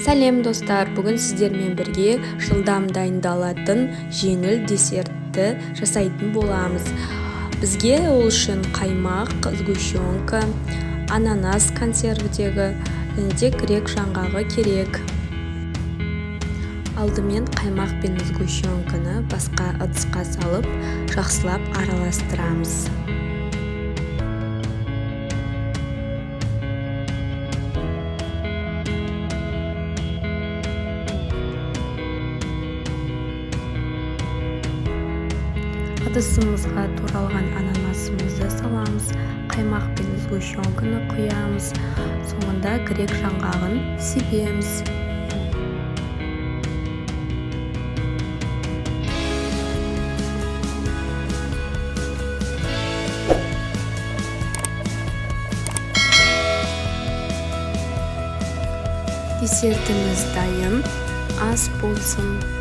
Сәлем, достар! Бүгін сіздермен бірге жылдам дайындалатын жеңіл десертті жасайтын боламыз. Бізге ол үшін қаймақ, сгущенка, ананас консервідегі және де грек жаңғағы керек. Алдымен қаймақ пен сгущенканы басқа ыдысқа салып, жақсылап араластырамыз. Ыдысымызға туралған ананасымызды саламыз, қаймақ пен сгущенканы құямыз, соңында грек жаңғағын себеміз. Десертіміз дайын, ас болсын!